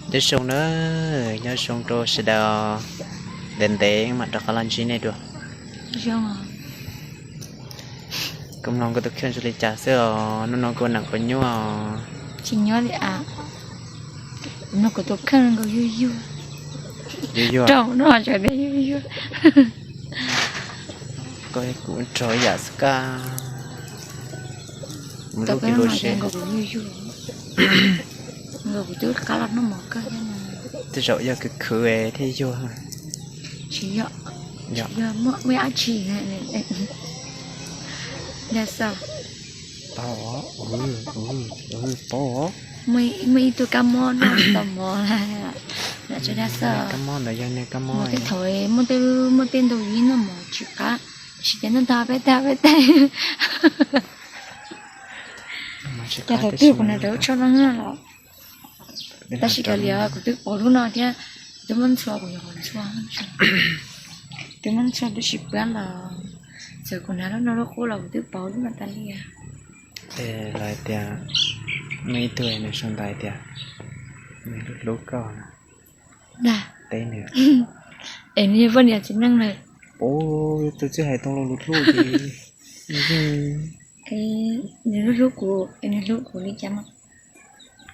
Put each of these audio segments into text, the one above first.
Nyob zoo na, nyob zoo rau sawv daws, ntev ntev mam rov qab los ntsib nej dua. Kuv mloog kuv tus kheej zoo li cas xwb os, hnub no kuv neem puas nyuaj os? Tsis nyuaj li as, no kuv tus kheej nkaus yuag yuag. Yuag yuag. Rau no tseem yuag yuag. Koj kuv rau ib yam xwb kab. Mus lub kis lus si. Nkaus kuv yuag yuag, nkaus kuv twb qab los noj mov kawg thiab no. Tej zaum yog khwv khwv thiaj yuag. Tsis yog, yog muaj dab tsi. Dag xo. Paub, paub. Muaj ib tug kab mob noj tsis tau mov lawm, tsis dag xo. Kab mob ntawd yog niag kab mob, tej thaum muaj tej, muaj tej ntug yus noj mov tsis qab, tab sis ces noj tag peb tag peb tag. Ces thaum twg kuv hnav rau lub tsho no los, tab sis kav liam kuv twb pauv lub no thiab, kuv twb muab ntxhua, kuv nyuam qhuav ntxhua, twb muab ntxhua twb tsis pab los, txawm kuv hnav lub no lub qub los kuv twb pauv lub no tas li. Es lawv tias, muaj ib tug nws sau ntawv tias nws hlub hlub koj. Dag. Teb nws, es nws yog poj niam txiv neej lawm. Tus txij hais tau los lus hlub ces, nws hlub hlub kuv, es nws hlub kuv li cas mas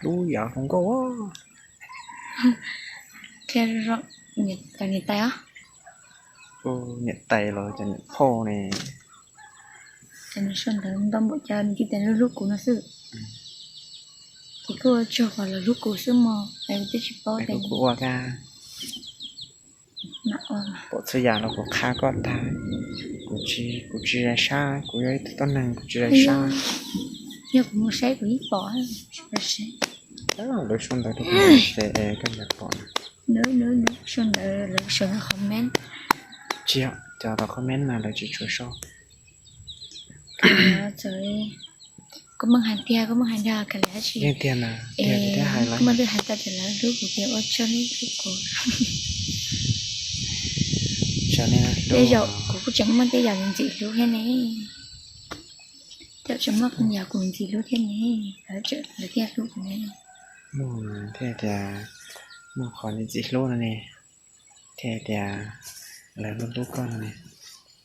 hlub yam hluas nkauj. Thiab cov niam tais os, niam tais los cov niam phauj ne. Ces nws sau ntawv ntau npaum cas nws cia li hlub hlub kuv no xwb. Ces kuj ua tsaug qhov lawv hlub kuv xwb mog, es kuv twb tsis paub tias kuv ua kab. Pom txhua yam los kuv qha koj tag. Kuv tsis, kuv tsis zais sab, kuv yog ib tug tuab neeg kuv tsis zais sab. Yog kuv mus saib kuv yeej pom. Lawv sau ntawv rau kuv ces koj nyiam pom. Sau ntawv, lawv sau ntawv comment. Tsis yog, cov tau comment mas lawv tsis tshua sau. Kuv meej hais tiag, kuv meej hais tiag, kav liam dab tsi. Yeej tiag mas, tiag kuv thiaj hais los. Kuv meej twb hais tau tias lawv hlub kuv ces ua tsaug nej hlub kuv. Tej zaum kuv kuj tseem muaj tej yam ntxim hlub thiab ne. Tej zaum tseem muaj qee yam kuv ntxim hlub thiab ne, lawv thiaj hlub kuv ne. Muaj thiaj tias, muaj qhov ntxim hlub no ne, thiaj tias lawv hlub hlub koj no ne,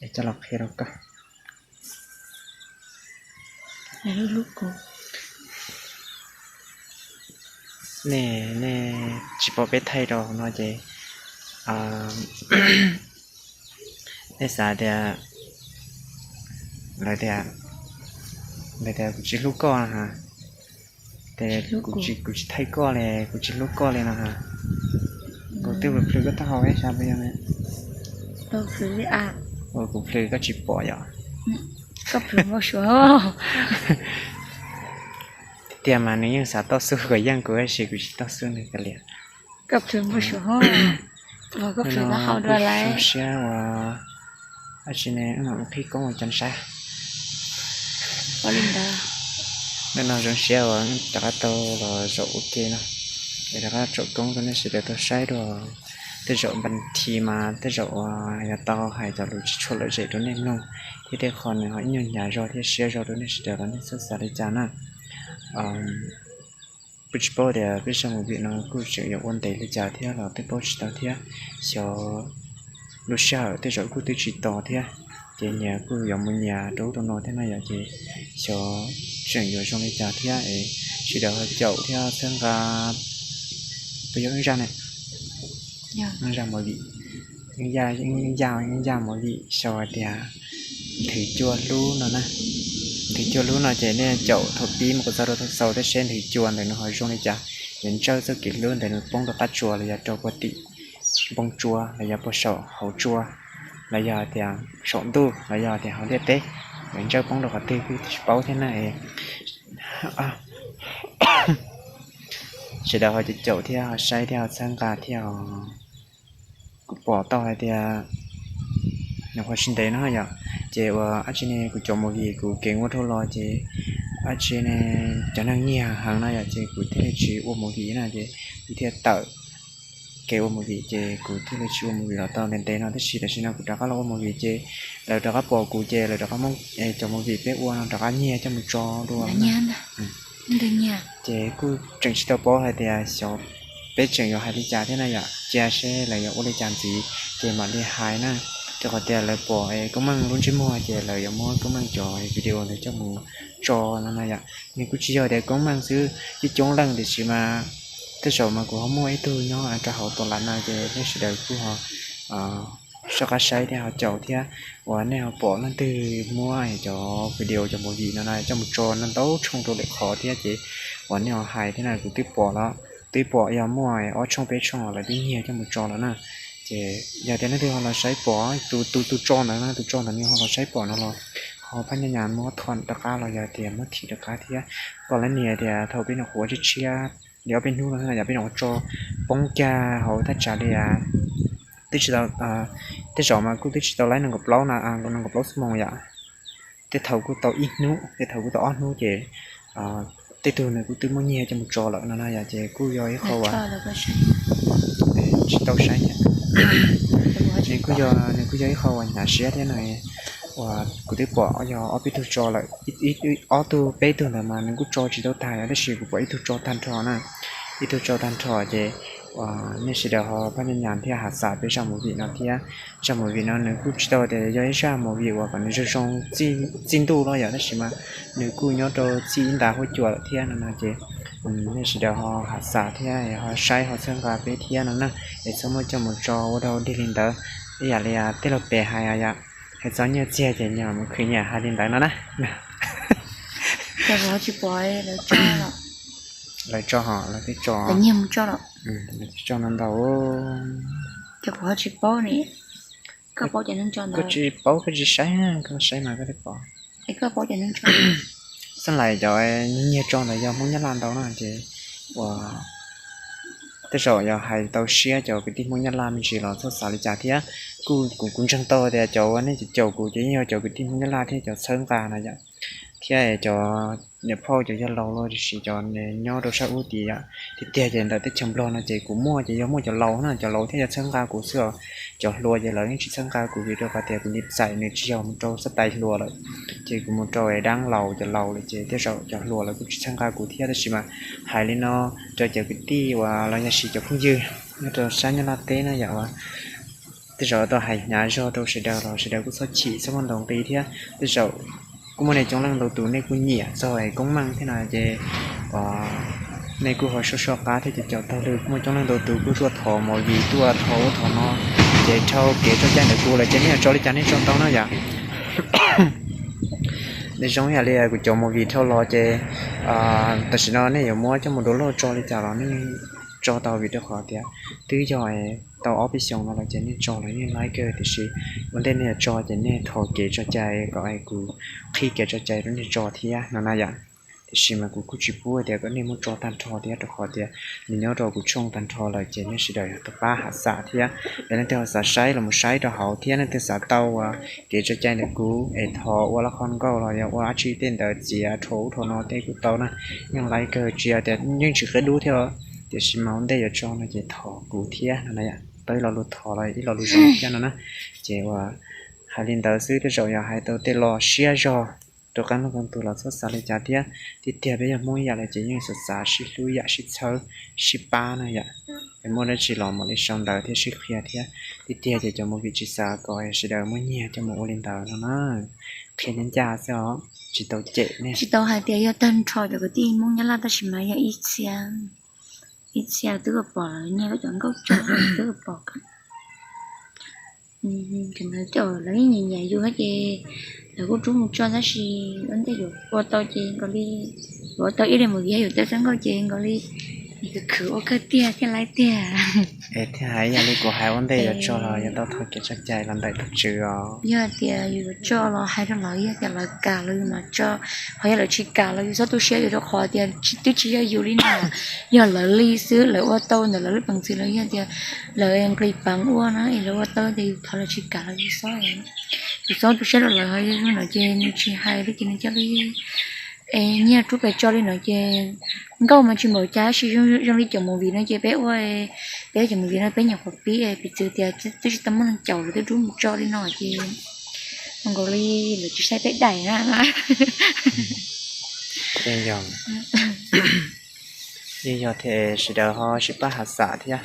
es coj los qhia rau koj. Nej, nej tsis pom peb thaij rau no ces, nej xav tias, lawv tias, lawv tias kuv tsis hlub koj no ha, ces kuv tsis thaij koj li, kuv tsis hlub koj li no ha. Kuv twb plhws koj taub hau xav puas yog ne? Kuv plhws koj tsis pom yom? Tiag mas nws yeej xav toj xub kom yeej kuv tab sis kuv tsis toj xub nws kav liam. Koj plhws npau suav hos, koj plhws taub hau dua lawm. Zoo siab uas dab tsi ne, wb mam mus qhib koob ua cov saib. Ua li ntawd. Hnub no zoo siab uas rov qab tau los zaum ua ke no, es rov qab tsom koob rau nej sawv daws tau saib dua. Tej zaum npa thi mas tej zaum uas yog tau hais cov lus tsis tshua lom zem rau nej mloog, thiab tej qho nws ho ib nyuag hnyav zog thiab siab zog rau nej sawv daws los nej txhob xav li cas na. Kuj tsis paub tias peb zaj movie no kuj tseem yuav ua ntev li cas thiab los twb paub tsis tau thiab. Xyov lub sij hawm tej zaum kuj twb tsis tos thiab, ces nyias kuj yuav mus nyias rau ub rau no thiab no yom, ces xyov tseem yuav zoo li cas thiab es sawv daws ho caum thiab txhawb nqa. Puas yog ib zaj ne? Ib zaj movie, ib zaj, ib zaj movie xyov hais tias nthwv cua hlub no na. Nthwv cua hlub no ces nej caum thaum pib mus kom txog rau thaum xaus thiab seb nthwv cua ntawm no ho zoo li cas. Yuav ntsawj txoj kev hlub ntawm nws poob rau qab tsua los yog rau puag tim npoo tsua los yog puag saum hauv tsua, los yog tias saum ntuj los yog tias hauv ntiaj teb, yuav ntsawj poob rau qhov twg kuj tsis paub thiab na. Sawv daws ho caum caum thiab ho saib thiab ho txhawb nqa thiab os. Kuv pom tau hais tias nyuam qhuav tsis ntev no yom, ces uas dab tsi ne kuv cov movie kuv kev ua dhau los ces dab tsi ne cov neeg nyiag heev no yom, ces kuv thiaj li tsis ua movie na, ces kuv thiaj tawm kev ua movie ces kuv thiaj li tsis ua movie los tau ntev ntev no, tab sis tam sim no kuv rov qab los ua movie ces lawv rov qab pom kuv ces lawv rov qab muab cov movie peb ua no rov qab nyiag coj mus tso dua. Ces kuj tseem tsis tau paub hais tias xyov peb tseem yuav hais li cas thiab na yom, cia seb lawv yuav ua li cas ntxiv ces mam li hais na. Rau qhov tias lawv pom Koob Meej lub ntsej muag ces lawv yuav muab Koob Meej cov video ntawd coj mus tso no na yom. Nws kuj tsis yog tias Koob Meej xwb, coob coob leej tiam sis mas tej zaum mas kuv ho muaj ib tug nyob rau hauv tom lawm no ces nej sawv daws kuj ho soj qab saib thiab ho caum thiab. Uas nej ho pom leej twg muab cov video cov movie no na coj mus tso no ntau tshooj rau lwm qhov thiab ces uas nej ho hais thiab na, kuv twb pom los twb pom yog muaj ob tshooj peb tshooj lawv twb nyiag coj mus tso lawm na. Ces yog tias leej twg ho los saib pom tus tus tso ntawd na, tus tso ntawd nws ho los saib pom no los ho phab nyas nyas muab thuam rov qab los yog tias muab thim rov qab thiab. Kom lawv nias tias thaum peb nyuam qhuav tshiab tshiab li ob peb hnub no yog peb nyuam qhuav tso poob kiag hauv thaj tsam li twb tsis tau, tej zaum mas kuj twb tsis tau laib nees nkaum plaub na, nees nkaum plaub xuab moos yom. Tej thaum kuj tau ib hnub, tej thaum kuj tau ob hnub ces tej tug nws kuj twb muab nyiag coj mus tso lawm no na yom. Ces kuj yog ib qho uas tsis tau saib, nws kuj yog, nws kuj yog ib qho uas hnyav siab thiab no. Uas kuv twb pom yog ob peb tug tso lawm, ob tug peb tug ntawd mas nws kuj tso tsis tau tag yom, tab sis kuv pom ib tug tso tag nrho na. Ib tug tso tag nrho ces uas nej sawv daws ho phab nyas nyas thiab has xam peb zaj movie no thiab. Zaj movie no nws kuj tsis tau tias yog ib zaj movie uas kom nws zoo zoo txij ntuj los yom, tab sis mas nws kuj nyob rau txij ib nta huab cua lawm thiab no no ces nej sawv daws ho has xam thiab ho saib ho txhawb nqa peb thiab no na. Es txhob muab coj mus tso ua dog dig li ntawd. Ib yam li tej laus pem hais yom, hais txog nyiaj txiag ces nyias mus khwv nyias hais li ntawd no na. Lawv tso ho lawv twb tso, lawv twb tso no ntau. Ces kuv ho tsis paub ne. Koj paub cov neeg tso ntawd? Koj tsis paub koj tsis saib, koj saib mas koj thiaj paub. Xab lais cov nyiag tso ntawd yog Hmoob Nyab Laj ntau na ces uas tej zaum yog hais tau siab cov kwv tij Hmoob Nyab Laj me ntsis los txhob xav li cas thiab. Kuj kuv kuv ntseeg tau tias cov uas nej caum kuv ces yeej yog cov kwv tij Hmoob Nyab Laj thiab cov txhawb nqa na yom, thiab cov niam phauj cov yawg laus los tiam sis cov nyob rau sab ub tid yom. Tiag tiag ces ntawm teb chaws Nplog no ces kuv muaj ces yog muaj cov laus na, cov laus thiaj yuav txhawb nqa kuv xwb os. Cov hluas ces lawv yeej tsis txhawb nqa kuv vim rau qhov tias kuv niam txais nws tsis yog mus rau xab tais hluas lawm, ces kuv mus rau dab laus cov laus lawm ces tej zaum cov hluas lawv kuj tsis txhawb nqa kuv thiab. Tab sis mas hais li no rau cov kwv tij uas los yog sis cov phooj ywg nyob rau sab Nyab Laj teb na yom, tej zaum tau hais hnyav zog rau sawv daws los sawv daws kuj txhob chim txhob muaj ntaus nqi thiab. Tej zaum kuj muaj nej coob leej ntau tus nej kuj nyiam txog Koob Meej thiab no ces nej kuj ho soj soj qab thiab ces caum taug lw. Kuj muaj coob leej ntau tus kuj zuaj thov movie tuaj thov ub thov no, ces dhau kev tso cai ntawm kuv lawm ces nej yuav tso li cas nej tso tau na yom. Nej zoo yam li kuv cov movie dhau los ces tam sim no nej yuav muab coj mus download tso li cas los nej tso tau vim rau qhov tias twb yog tau ob peb xyoos no los ces nej tso los yeej laib kawg, tiam sis ua ntej nej yuav tso ces nej thov kev tso cai kom kuv qhib kev tso cai rau nej tso thiab no na yom. Tiam sis mas kuv kuj tsis pub tias kom nej muab tso tag nrho thiab rau qhov tias nws nyob rau kuv tshooj tag nrho lawm ces nej sawv daws yog tus pab ham xam thiab. Yog leej twg ho xav saib los mus saib rau hauv thiab leej twg xav tau kev tso cai ntawm kuv es thov ua laj qhov nkauj los yog ua dab tsi tej ntawd txiav rhau ub rhau no tej kuj tau na. Yeej laib kawg, tsis yog tias yeej tsis qia dub thiab os, tiam sis mas ua ntej yuav tso no ces thov kuv thiab no na yom. Tau ib lo lus thov los ib lo lus zoo thiab no na. Ces uas hais li ntawd xwb, tej zaum yog hais tau tej lo siab zog rau qee leej qee tus los txhob xav li cas thiab. Tiag tiag peb yog Hmoob ib yam lawm ces yeej xav xav sib hlub ib yam, sib txhawb sib pab na yom. Es muaj dab tsi los mam li sau ntawv thiab sib qhia thiab. Tiag tiag ces cov movie tsis xav kom sawv daws muab nyiag coj mus ua li ntawd no na. Qhia ncaj ncaj xwb os, tsis tau cem nej. Tsis tau hais tias yog tag nrho cov kwv tij Hmoob Nyab Laj, tab sis mas yog ib txhia, ib txhia twb pom lawv nyiag lub cov nkauj tso twb pom. Lawv nyiam nyiam yus thiab ces lawv kuj rub mus tso, tab sis ua ntej yuav ua tau ces nkaus li, yuav ua tau ib li mus viav yus tej txoj nkauj ces nkaus li khwv khwv ua kawg tiag thiaj laib tiag. Es thiaj hais yam li kuv hais, ua ntej yuav tso los yuav tau thov kev tso cai los ntawm tus tswv os. Yog tias yus tso los hais rau lawv, yog tias lawv kam los yus mam tso, ho yog lawv tsis kam los yus txhob tu siab, yus rau qhov tias twb tsis yog yus li na, yog lawv li xwb, lawv ua tau ntawm lawv lub peev xwm los yog tias lawv nqis peev ua na es lawv ua tau ces yus thov lawv tsis kam los yus txhob, yus txhob tu siab rau lawv. Ho yog no ces nws tsis hais li ces nws coj li es nyiag rub pes tso li no ces nkauj mas tsis npaum cas, tab sis zoo li cov movie no ces peb ua, peb cov movie no peb nyuam qhuav pib piv txwv tias twb tsis tau muaj neeg caum los twb rub mus tso li no ces zoo nkaus li lawv tsis saib peb daim na. Yeej yog thiab, sawv daws ho sib pab hav xam thiab,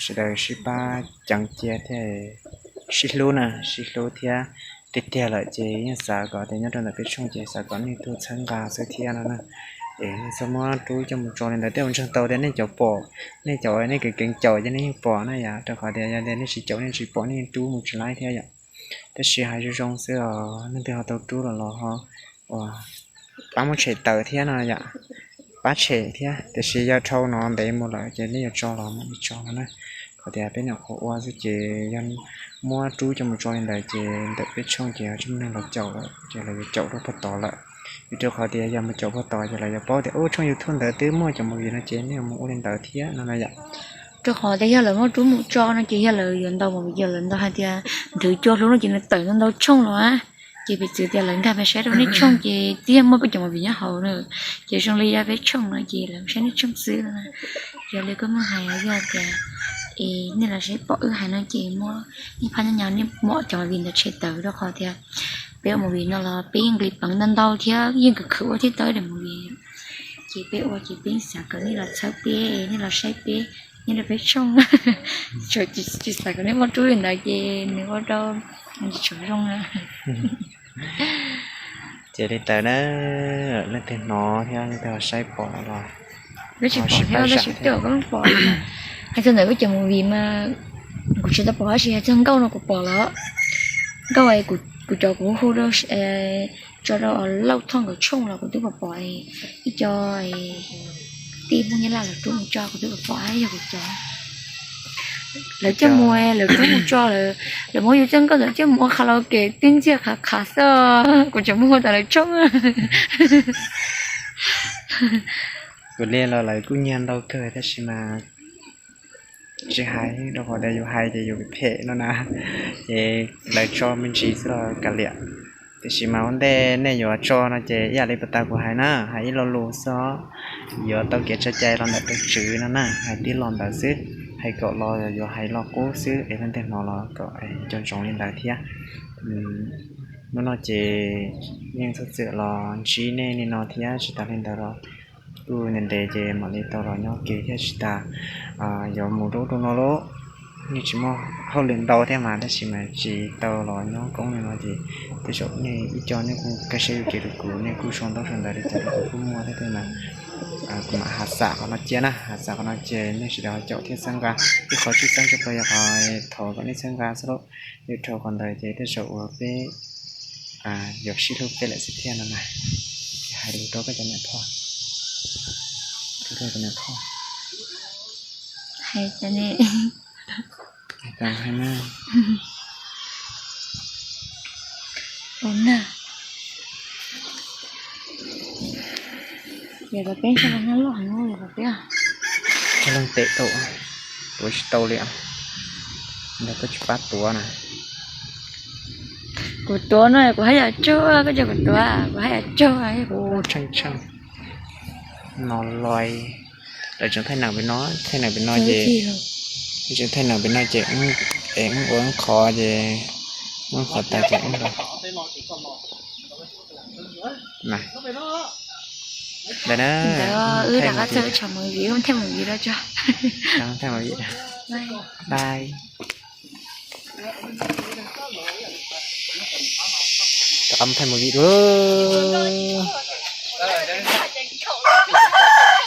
sawv daws sib pab ceev cia thiab, sib hlub na, sib hlub thiab. Tiag tiag lawm ces yeej xav kom tias nyob rau ntawm peb tshooj ces xav kom nej tuaj txhawb nqa xwb thiab no na. Es nej txhob muab rub coj mus tso li ntawd, tej zaum ntseeg tau tias nej caum pom, nej caum nej keev keev caum ces nej yeej pom na yom, rau qhov tias yog tias nej tsis caum nej tsis pom nej yeej rub mus tsis laib thiab yom. Tab sis hais zoo zoo xwb os, leej twg ho tau rub los los ho uas pab muab tshem tawm thiab no yom, pab tshem thiab. Tiam sis yog dhau no ntev mus lawm ces nej yuav tso los mam li tso no na. Qhov tias peb nyuam qhuav ua xwb ces yog muab rub coj mus tso li ntawd ces ntawm peb tshooj ces ho tsis muaj neeg los caum lawm ces lawv yuav caum rau puag tod lawm. Vim rau qhov tias yog mus caum puag tod ces lawv yuav paub tias ub tshooj YouTube ntawd twb muaj cov movie no ces nej yuav mus ua li ntawd thiab no na yom. Rau qhov tias yog lawv muab rub mus tso no ces yog lawv yuav ntau movie, yog lawv ntau hais tias nthwv cua hlub no ces nws tawm ntau ntau tshooj los a. Ces piv txwv tias lawv nkag mus saib rau nej tshooj ces twb yog muaj peb cov movie nyob hauv na. Ces zoo li yog peb tshooj no ces lawv saib nej tshooj xwb no. Yog li koj muaj hais yog tias es nej los saib pom wb hais no ces muab ib phab nyob nyob nej pom cov movie ntawd tshem tawm rau qhov tias peb ua movie no los peb yeej nqis peev ntau ntau thiab yeej khwv khwv ua thiab tau daim movie. Ces peb ua ces peb xav kom nej los txhawb peb, nej los saib peb nyob rau peb tshooj. Tsis xav kom nej muab rub li ntawd ces nws ua rau tsis tshua zoo na. Ces li ntawd na, leej twg hnov thiab leej twg ho saib pom los, peb tsis pom thiab tab sis pom. Hais txog ntawm peb cov movie mas kuv tsis tau pom tab sis hais txog nkauj no kuv pom lawm. Nkauj kuv cov kuv hu rau, tso rau Lauj Thoj nkawd tshooj los kuv twb pom pom, ib co tij Hmoob Nyab Laj lawv rub mus tso kuv twb pom pom yog kuv cov. Lawv coj mus, lawv rub mus tso, lawv muab yus coj nkauj ntawd coj mus ua karaoke twb ntxiag qhav qhav xwb, kuv tseem muab hu tas lawv tshooj. Kuv li los lawv kuj nyiag ntau kawg tab sis mas tsis hais, rau qhov tias yus hais ces yus phem no na, ces lawv tso me ntsis xwb los kav liam. Tiam sis mas ua ntej nej yuav tso no ces ib yam li puag ta kuv hais na, hais ib lo lus xwb, yuav tau kev tso cai los ntawm tus tswv no na, hais tib lo ntawd xwb, hais kaum lo yuav hais lo qub xwb es leej twg hnov los kom nco ntsoov li ntawd thiab. Hnub no ces yeej txhob txwm los ntsib nej li no thiab tsis tas li ntawd los kuj ntev ntev ces mam li tau los nyob kev thiab tsis tas yuav mus rau ub rau no lauj. Nej tsis muaj hauj lwm ntau thiab mas tab sis mas tsis tau los nyob koob li no ces tej zaum nej ib co nej kuj kaj siab yuam kev rau kuv, nej kuj sau ntaub sau ntawv li cas rau kuv kuj muaj thiab tej mas kuv mam hav xam qhov no cia na, hav xam qhov no ces nej sawv daws caum thiab txhawb nqa. Ib qhov tshwj xeeb tshaj plaws yog qhov thov kom nej txhawb nqa xwb lauj. Yog dhau qhov ntawd ces tej zaum uas peb yuav sib hlub peb lawm xwb thiab no na. Hais lus rau koj cov niam phauj, rau koj cov niam phauj. Hais tias ne, hais tias ne, ua na, yog peb ntshe los nyob loj heev, yog peb ntshe leej tes tau, tuav tsis tau li, ntawd koj tsis pab tuav na. Kuv tuav no kuv haj yam tsaug, koj tsa kuv tuav kuv haj yam tsaug. Ub, tsheej tsheej no loj. Lawv tseem thaij neem pem no, thaij neem pem no ces, tseem thaij neem pem no ces es wb ua wb qhov ces, wb qhov tas ces wb los. Ntawd na, wb rov qab txog wb tsham mus vim, wb thaij mus vim rau tso. Thaij mus vim, bye. Rov qab mus thaij mus vim dua.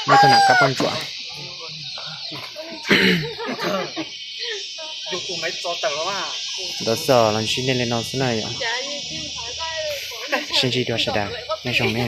Muaj tus nam kab poj ntsuam. Ntawd xwb los ntsib nej li no xwb na yom. Sib ntsib dua sawv daws, nyob zoo ne.